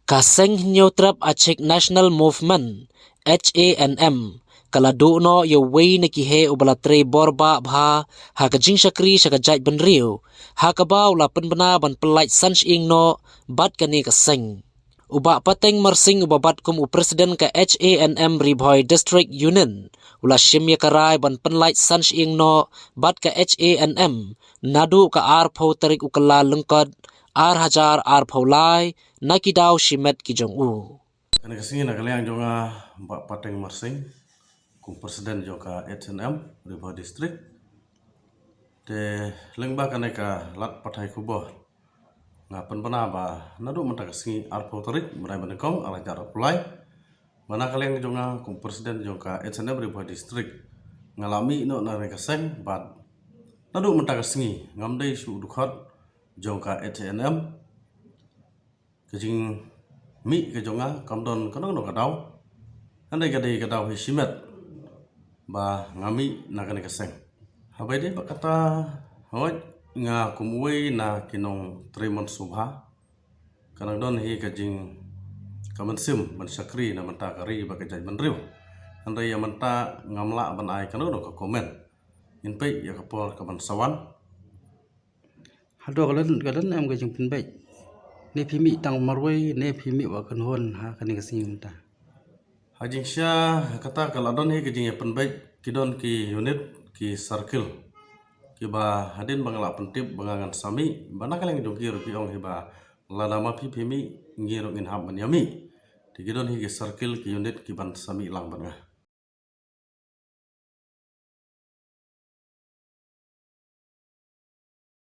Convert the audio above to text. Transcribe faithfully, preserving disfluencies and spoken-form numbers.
Ka seng Hynñiewtrep Achik National Movement, H A N M, ka la duh noh ïa uwei na ki heh uba la trei bor bah bha ha ka jingshakri sha ka jaitbynriew, ha kaba u la pynbna ban pyllait san shyieng noh bad kane ka seng. U Bah Pateng Marsing, uba bat kum u President ka H A N M Ri Bhoi District Union, u la shim ïa ka rai ban pyllait san shyieng noh bad ka H A N M naduh ka arphew tarik u Kyllalyngkot ar hajar arphew lai, na ki daw shimet ki jong u. Kane ka sngi na ka liang jong nga, Bah Pateng Marsing, kum President jong ka H A N M Ri Bhoi District. Te lyngba kane ka lad pathai khubor, nga pynbna ba naduh mynta ka sngi arphew tarik bnai ba nyngkong ar hajar arphew lai, ba na ka liang jong nga kum President jong ka H A N M Ri Bhoi District, nga la mih noh na kane ka seng bad naduh mynta ka sngi ngam dei shuh u dkhot jong ka H A N M. Ka jingmih ka jong nga kam don kano kano ka daw. Hynrei ka dei ka daw hi shimet ba nga mih na kane ka seng. Haba ïadei bad kata, hooid, nga kum uwei na ki nongtrei mon sngewbha, ka nang don hi ka jing, ka mynsiem ban shakri na bynta ka ri bad ka jaitbynriew. Hynrei ïa mynta ngam lah ban ai kano kano ka comment. Ngin peit ïa ka por kaban sa wan. Haduh kalan, kalan em ka jingpynbeit? Ne phi mih tang marwei, ne phi mih wad kynhun ha kane ka sngi mynta? Ha jingshisha kata ka la don hi ka jingïapynbeit, ki don ki unit, ki circle, kiba hadien ba nga la pyntip ba nga ngan sa mih, ba na ka liang jong ki ruh ki ong hi ba lada ma phi phi mih, ngi ruh ngin hap ban ïamih. Te ki don hi ki circle, ki unit kiban sa mih lang bad nga.